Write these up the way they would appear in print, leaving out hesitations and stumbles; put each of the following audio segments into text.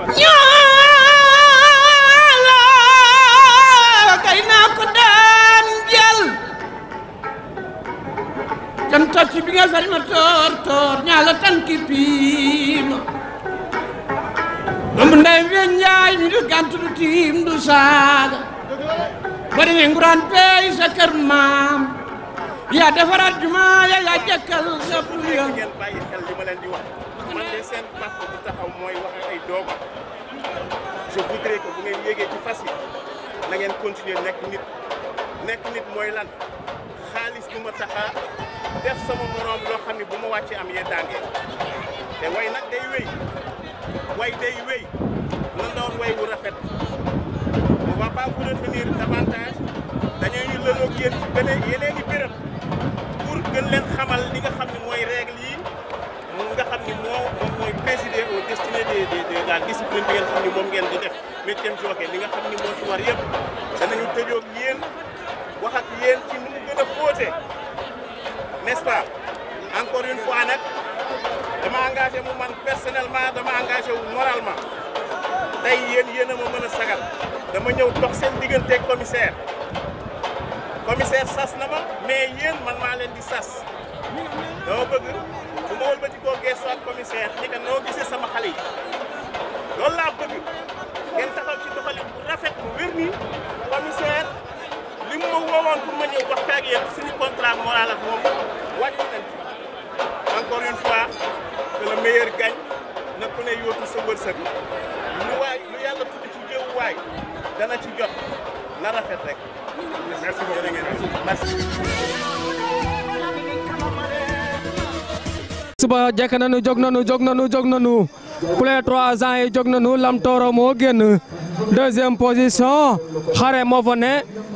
ñaala kay naa ko daan jël canta ci bi nga sari ma toor ñaala tanki piima domb ndey weñ njaay mi du gantu du tiim du saaga bari ne nguraan peey sa kër maam yaa defaraat juma yaa jëkkal sa buya ngeen bàyyi xel li ma leen di wax man de seen papa bu taxaw mooy wax ay doomam je voudrais que bu ngeen yéegee ci fas yi na ngeen continuer nekk nit mooy lan xaalis du ma taxa def sama morom loo xam ne bu ma wàccee am yeddaange te way nag day wéy lan doon way wu rafet on va pas vous retenir davantage dañuy lëloog yéen ci yeneen i béréb pour gën leen xamal li nga xam ne mooy règle yi nga xam ni moom mooy présider au destiné de la discipline bi ngeen xam ni moom ngeen di def métier jockey li nga xam ni moo ci war yëpp danañu tëjoog yéen wax ak yéen ci nu mu gën a xóote n'est-ce pas encore une fois nag dama engagé mu man personnellement dama engagé wu moralement tey yéen a ma mën a sagal dama ñëw dox seen digganteeg commissaire sas na ma mais yéen man maa leen di sas dama bëgg bu ma wëlbati koo geesu ak commissaire ni que noo gisee sama xale yi loolu laa bëgg ngeen taxaw ci doxalin bu rafet bu wér ni commissaire li mu ma woowoon pour ma ñëw wax ak yéen suñu contrat moral ak moom wàcc nañ ci encore une fois que le meilleur gagne na ku ne yóotu sa wërsëg lu yàlla tudd ci géewu waay dana ci jot na rafet rek merci beaucoup merci. suba jekk nañu jóg nañu pour les 3 ans yi jóg nañu Lam Toro moo génn deuxième position xare moo fa ne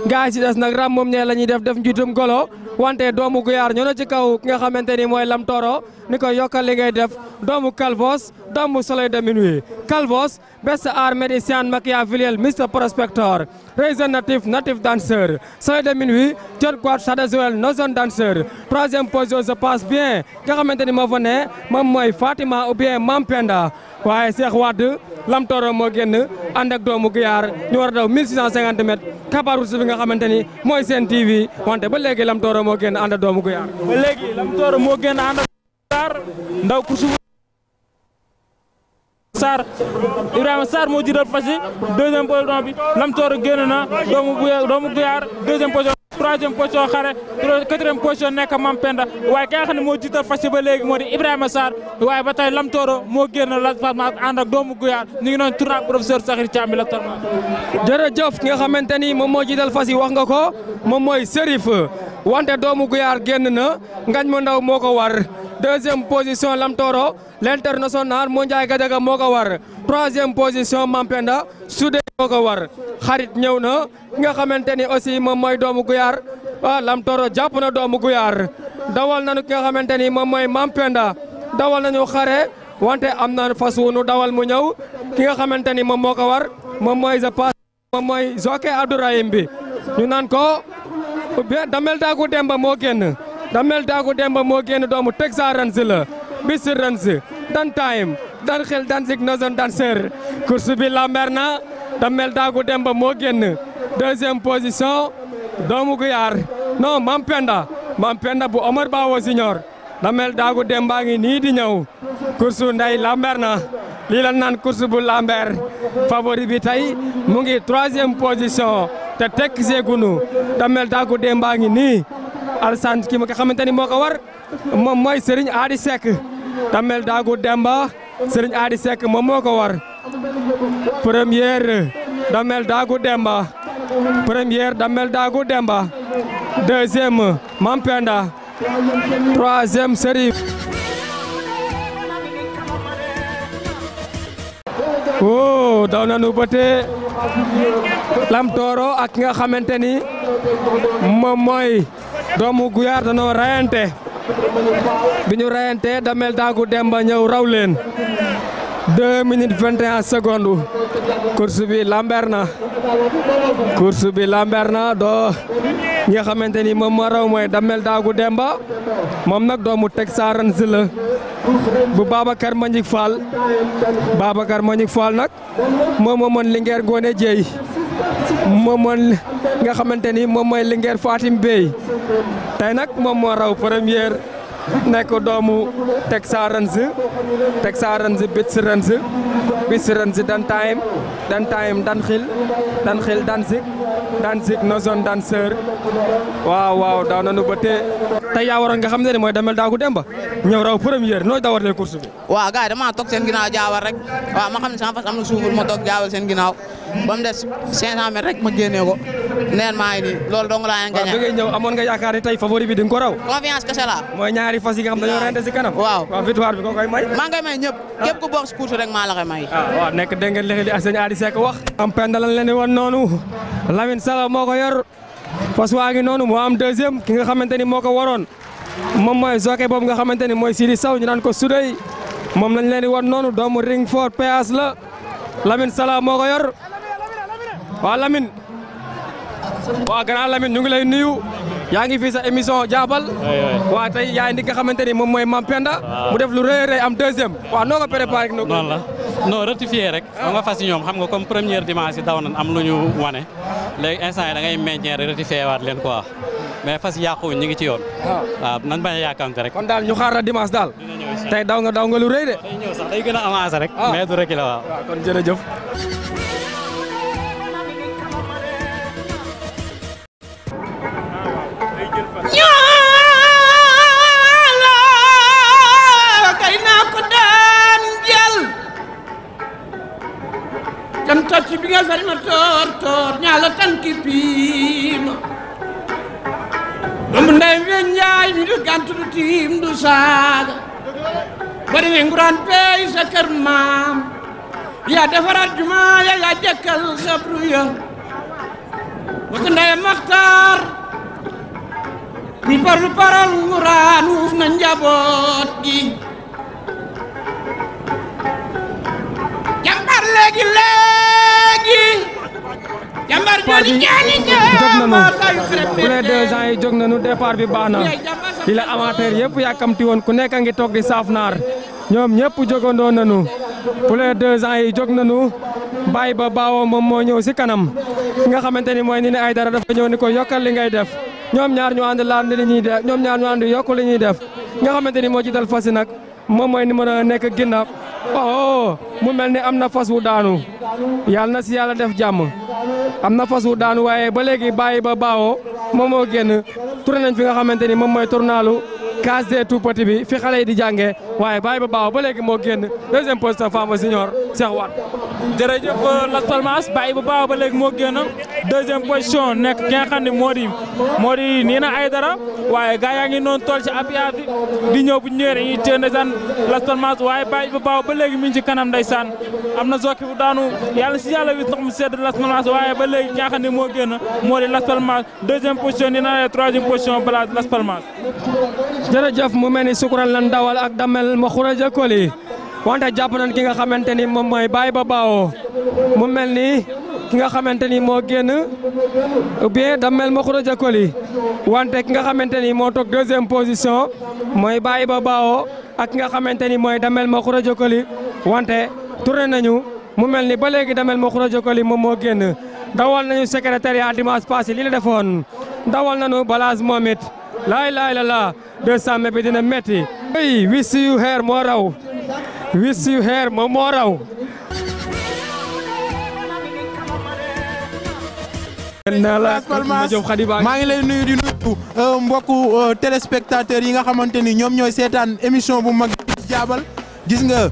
gars yi ci des nag ram moom ñee la ñuy def njiitum golo wante doomu Guyaar ñoo na ci kaw ki nga xamante ni mooy Lam Toro ni ko yokkal li ngay def doomu Calvos doomu Soleil de Minuit Calvos best art médecin machiavélique Mr Prospector Raisin native danseur Soleil de Minuit John Quad Shadazuel Nozon danseur troisième position se passe bien nga xamante ni moo fa ne moom mooy Fatima ou bien Mampenda waaye Cheikh Wade Lam Toro moo génn ànd ak doomu Guyaar ñu war a daw 1650 mètres kabaru bi nga xamante ni mooy seen TV wante ba léegi Lam Toro moo génn ànd ak doomu Guyaar. ba léegi Lam Toro moo génn ànd ak Sarr ndaw kursu Sarr Ibrahima Sarr moo jiital fas yi deuxième position bi Lam Toro génn na doomu Guyaar deuxième position troisième position xare quatrième position nekk Mampenda waaye ki nga xam ne moo jiital fas yi ba léegi moo di Ibrahima Sarr waaye ba tey Lam Toro moo génn la format ànd ak doomu Guyaar ñu ngi noonu tournoi professeur Sakhir Thiam bi la tournoi. jërëjëf ki nga xamante ni moom moo jiital fas yi wax nga ko moom mooy Serif wante doomu Guyaar génn na ngañ mu ndaw moo ko war deuxième position Lam Toro l'international moo Njaay Gajaga moo ko war troisième position Mampenda Soudé moo ko war xarit ñëw na ki nga xamante ni aussi moom mooy doomu Guyaar Lam Toro jàpp na doomu Guyaar dawal nañu ki nga xamante ni moom mooy Mampenda dawal nañu xare wante am na fas wu nu dawal mu ñëw ki nga xamante ni moom moo ko war moom mooy moom mooy Jockey Abdourahim bi ñu naan ko Damel Daagu Demba moo génn Damel Daagu Demba moo génn doomu Texas Rans la bis Rans dan time dan xel dan sig nozon dan seur course bi lamber na Damel Daagu Demba moo génn deuxième position doomu Guyaar non Mampenda bu Omar Bawo Senior Damel Daagu Demba ngi nii di ñëw course nday lamber na lii la naan course bu lamber favori bi tey mu ngi troisième position te tekk seegunu Damel Daagu Demba ngi nii Alassane ki nga xamante ni moo ko war moom mooy Serigne Adi Seck Damel Daagu Demba Serigne Adi Seck moom moo ko war première Damel Daagu Demba deuxième Mampenda troisième Serif oh daw nañu bëte Lam Toro ak nga xamante ni moom mooy doomu Guyaar dañoo rayante bi ñu rayante Damel Daagu Demba ñëw raw leen 2 minutes 21 secondes course bi lamber na doo ñi nga xamante ni moom moo raw mooy Damel Daagu Demba moom nag doomu Texarans la bu Babacar Mbagnick Fall nag moom moo mën Linguère Ngoné Dieye moom mën nga xamante ni moom mooy Linguère Fatim Bey tey nag moom moo raw première nekk doomu Texarans Bitsrans dan time Danxil Danzik Nozon Danseur waaw daaw nañu ba tey yaa waroon nga xam ne mooy Damel Daagu Demba ñëw raw première nooy dawalee course bi. waaw gars yi damaa toog seen ginnaaw jaawal rek waaw ma xam ne sama fas am na suuful ma toog jaawal seen ginnaaw ba mu des 500 mètres rek ma génnee ko neen maa ngi nii loolu dong laa leen gañe. waaw bi ngay ñëw amoon nga yaakaar ni tey favori bi di nga ko raw. confiance kese la. mooy ñaari fas yi nga xam dañoo rente si kanam. waaw victoire bi ko koy may. maa ngi koy may ñëpp képp ku bokk si course rek maa la koy may. waaw nekk dégg ngeen léegi li ak sëñ Adi Seck wax. am penda lan leen di wan noonu Lamine Sala moo ko yor fas waa ngi noonu moo am deuxième ki nga xamante ni moo ko waroon moom mooy jockey boobu nga xamante ni mooy Sidi Sow ñu naan ko Sudey moom lañ leen di wan noonu doomu Ringford Péas la Lamine Sala moo ko yor waa Lamine waa grand Lamine ñu ngi lay nuyu yaa ngi fii sa émission jaabal waa tey yaa indi nga xamante ni moom mooy Mampenda mu def lu rëy am deuxième waaw noo ko préparé ak noonu la non rectifié rek xam nga fas yi ñoom xam nga comme première dimanche yi daw nañ am lu ñu wane léegi instant yi da ngay meññee rectifié waat leen quoi mais fas yàquwuñ ñu ngi ci yoon waaw nañ bañ a yàkkamte rek kon daal ñu xaar la dimanche daal tey daw nga lu rëy de day ñëw sax day gën a avancé rek mais du reculer waaw kon jërëjëf kan tacci bi nga sari ma tor ñaala tanki piima doomu ndey weñ njaay mi du gantu du tiim du saaga bari ne nguraan peey sa kër maam yaa defaraat juma yaa jëkkal xabru ya wata ndey maxtaar lu paral nguraan wuuf na njaboot gi jàmbar léegi jàmbar jooju jaani bu ne 2 ans yi jóg nañu départ bi baax na di la amateur yëpp yàkkamti woon ku nekk a ngi toog di saaf naar ñoom ñëpp jógandoo nañu pour les 2 ans yi jóg nañu bàyyi ba baawoo moom moo ñëw si kanam ki nga xamante ni mooy ni ne ay dara dafa ñëw ni ko yokkal li ngay def ñoom ñaar ñu ànd laal li ñuy def ñoom ñaar ñu ànd yokk li ñuy def nga xamante ni moo ci dal fas yi nag moom mooy numéro nekk ginnaaw mu mel ni am na fas wu daanu yàlla na si yàlla def jàmm am na fas wu daanu waaye ba léegi bàyyi ba baawoo moom moo génn tourné nañ fi nga xamante ni moom mooy tournalu case des tout petits bi fi xale yi di jàngee waaye bàyyi ba baawoo ba léegi moo génn deuxième position Fama Senior Cheikh Wade. jërëjëf Las Palmas bàyyi ba baawoo ba léegi moo génn deuxième position nekk ki nga xam ne moo di nii na ay dara waaye gaa yaa ngi noonu tool ci apiat bi di ñëw bu ñëwee dañuy téye ndeysaan Las Palmas waaye bàyyi ba baawoo ba léegi mi ngi ci kanam ndeysaan am na zokki bu daanu yàlla si yàlla wi ndox mu sedd Las Palmas waaye ba léegi ki nga xam ne moo génn moo di Las Palmas deuxième position nii na troisième position balaa Las Palmas. jërëjëf mu mel ni Sukran lan dawal ak Damel ma xuraja koli wante jàpp nañ ki nga xamante ni moom mooy bàyyi ba baawoo mu mel ni ki nga xamante ni moo génn ou bien Damel ma xuraja koli wante ki nga xamante ni moo toog deuxième position mooy bàyyi ba baawoo ak ki nga xamante ni mooy Damel ma xuraja koli wante tourné nañu mu mel ni ba léegi Damel ma xuraja koli moom moo génn dawal nañu secrétariat dimanche passé li la defoon dawal nañu balaas moom it laay la 200 mètres bi dina metti ay wiss yu xeer moo raw wiss yu xeer moom moo raw maa ngi lay nuyu di nuyu mbokku téléspectateurs yi nga xamante ni ñoom ñooy seetaan émission bu mag jaabal gis nga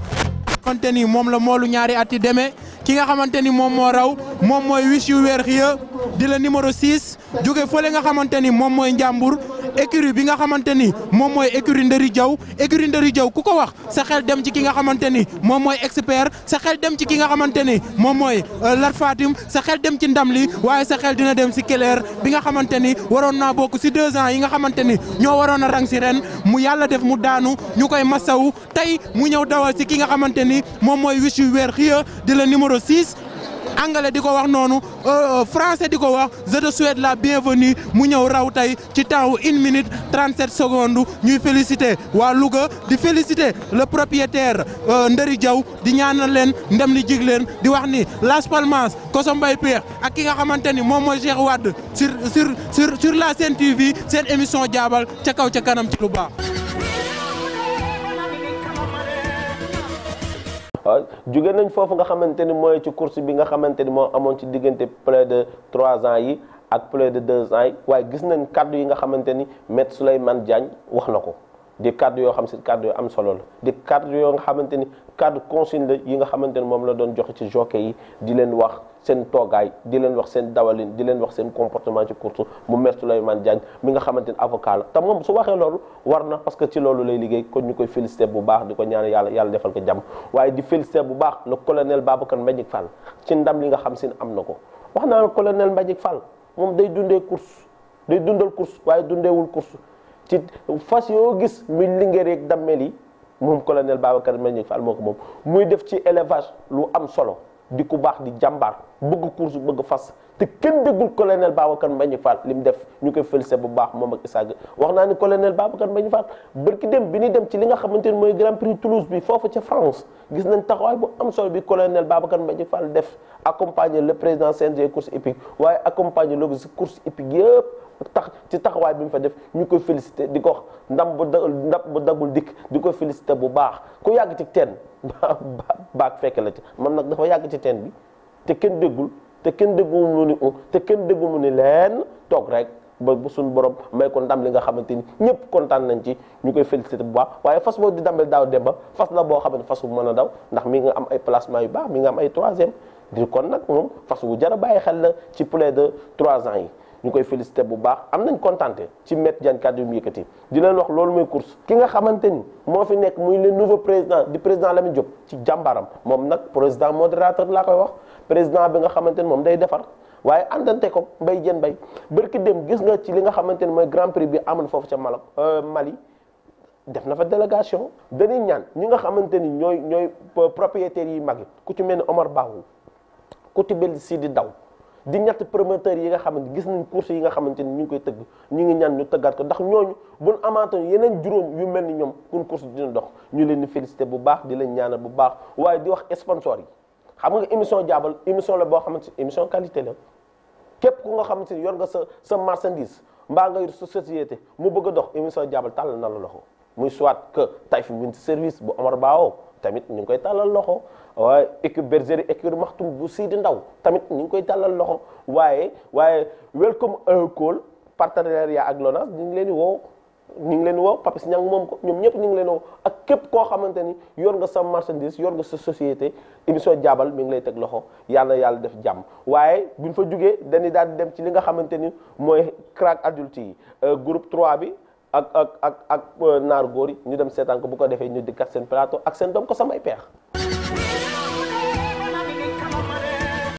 xamante ni moom la moolu ñaari at yi demee ki nga xamante ni moom moo raw moom mooy wiss yu weer xiya di la numéro 6 jóge fële nga xamante ni moom mooy Njàmbur écurie bi nga xamante ni moom mooy écurie Ndëri Jaw ku ko wax sa xel dem ci ki nga xamante ni moom mooy expert sa xel dem ci ki nga xamante ni moom mooy Lat Fatim sa xel dem ci ndam li waaye sa xel dina dem si Keller bi nga xamante ni waroon naa bokk si 2 ans yi nga xamante ni ñoo waroon a rang si ren mu yàlla def mu daanu ñu koy masawu tey mu ñëw dawal si ki nga xamante ni moom mooy wiss yu weer xiya di la numéro 6 anglais di ko wax noonu français di ko wax je te souhaite la bienvenue mu ñëw raw tey ci temps wu 1 minute 37 secondes ñuy féliciter waa Louga di féliciter le propriétaire Ndëri Diaw di ñaanal leen ndem li jig leen di wax ni Las Palmas Koso Mbaye Peex ak ki nga xamante ni moom mooy Cheikh Wade sur la Sen TV seen émission jaabal ca kaw ca kanam ci lu baax. waaw jóge nañ foofu nga xamante ni mooy ci course bi nga xamante ni moo amoon ci diggante plus de 3 ans yi ak plus de 2 ans yi waaye gis nañ kaddu yi nga xamante ni Maître Souleymane Diagne wax na ko di kaddu yoo xam si kaddu yu am solo la di kaddu yoo nga xamante ni kaddu consigne la yi nga xamante ni moom la doon joxe ci jockey yi di leen wax seen toogaay di leen wax seen dawalin di leen wax seen comportement ci course mu Maître Souleymane Diagne mi nga xamante ni avocat la te moom su waxee loolu war na parce que ci loolu lay liggéey kon ñu koy féliciter bu baax di ko ñaan yàlla defal ko jàmm waaye di féliciter bu baax le colonel Babacar Mbagnick Fall ci ndam li nga xam si am na ko wax naa colonel Mbagnick Fall moom day dundee course day dundal course waaye dundeewul course ci fas yoo gis muy lingeer yeeg dammel yi moom colonel Babacar Mbagnick Fall moo ko moom muy def ci élevage lu am solo di ku baax di jàmbaar bëgg course bëgg fas te kenn déggul colonel Babacar Mbagnick Fall li mu def ñu koy félicité bu baax moom ak Issa Gueye wax naa ni colonel Babacar Mbagnick Fall bërki dem bi ñuy dem ci li nga xamante ni mooy Grand Prix Toulouse bi foofu ca France gis nañ taxawaay bu am solo bi colonel Babacar Mbagnick Fall def accompagner le président CNG course hippique waaye accompagner loolu si course hippique yëpp tax ci taxawaay bi mu fa def ñu koy félicité di ko wax ndam bu dagul dikk di ko félicité bu baax ku yàgg ci teen baag fekk la ci man nag dafa yàgg ci teen bi te kenn déggul te kenn déggul mu ni te kenn déggul mu ni leen toog rek ba suñu borom may ko ndam li nga xamante ni ñëpp kontaan nañ ci ñu koy félicité bu baax waaye fas boobu di dambel daaw demba fas la boo xam ne fas bu mën a daw ndax mi nga am ay placement yu baax mi nga am ay 3e di kon nag moom fas bu jar a bàyyi xel la ci plus de 3 ans yi ñu koy félicité bu baax am nañ kontaante ci Maître Diagne kàddu yu mu yëkkati di leen wax loolu mooy course ki nga xamante ni moo fi nekk muy le nouveau président di président Lamine Diop ci jàmbaram moom nag président modérateur laa koy wax président bi nga xamante ni moom day defar waaye àndante ko Mbaye Diène Mbaye bërki dem gis nga ci li nga xamante ni mooy grand prix bi amoon foofu ca Mali def na fa délégation dañuy ñaan ñi nga xamante ni ñooy propriétaires yi mag yi ku ci mel ni Omar Bawul ku ci mel ni Sidi Daw di ñett promoteurs yi nga xamante gis nañ course yi nga xamante ni ñu ngi koy tëgg ñu ngi ñaan ñu tëggaat ko ndax ñooñu buñ amaatoon yeneen juróom yu mel ni ñoom kun course dina dox ñu leen di félicité bu baax di leen ñaanal bu baax waaye di wax sponsor yi xam nga émission jaabal émission la boo xamante ni émission qualité la képp ku nga xamante ni yor nga sa marchandise mbaa nga yor sa société mu bëgg a dox émission jaabal tàllal na la loxo muy soit que Taïf Wind Service bu Omar Bao tamit ñu ngi koy tàllal loxo waaye équipe bergerie équipe maxtum bu Sidi Ndaw tamit ñu ngi koy tàllal loxo waaye welcome call partenariat ak LONASE ñu ngi leen di woo Papis Niang moom ko ñoom ñëpp ñu ngi leen woo ak képp koo xamante ni yor nga sa marchandise yor nga sa société émission jaabal mi ngi lay teg loxo yàlla def jàmm waaye buñ fa jugee dañuy daal di dem ci li nga xamante ni mooy crack adulte yi groupe 3 bi ak naaru góor yi ñu dem seetaan ko bu ko defee ñu dikkat seen plateau ak seen doom ko samay peex